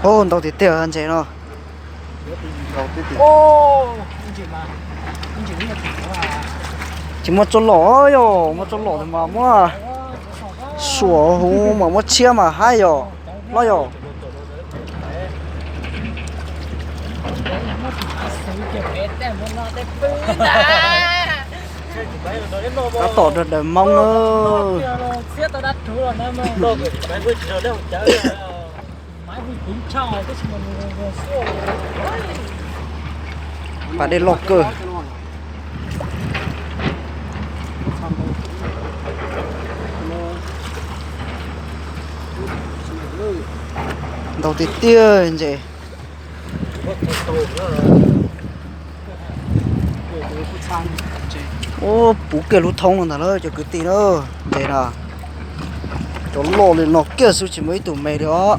Ub, ntau tiag tiag ntses no. Tsis muaj tso lom yom, muaj tso lom mas muab suam huv mas muab tshiab mas haib yom, los yom. Tab tom rau daws Hmoob na. Pas dej loj kawg. Ntau tiag tiag ntses. Ub, puv kiag lub thoob no ntag lauj cov kwv tij na. Ntses na, cov loj li no kiag xwb tsis muaj ib tug me li os.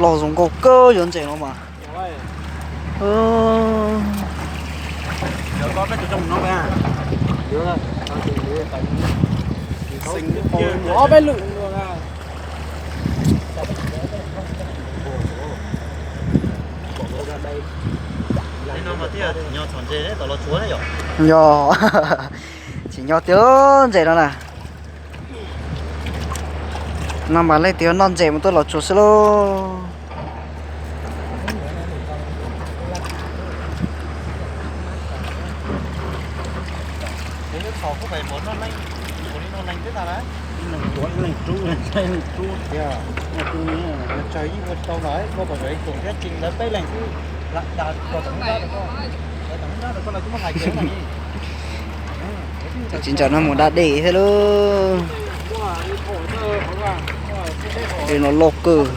Loj zoo nkauj kawg cov ntses no mas. Yog, tsim nyog tiag ntses no na. No mas leej twg noj ntses mus tuaj Los Tsuas xwb lauj. Cov txiv ntxawm no mus da dej thiab lauj. Dej no loj kawg.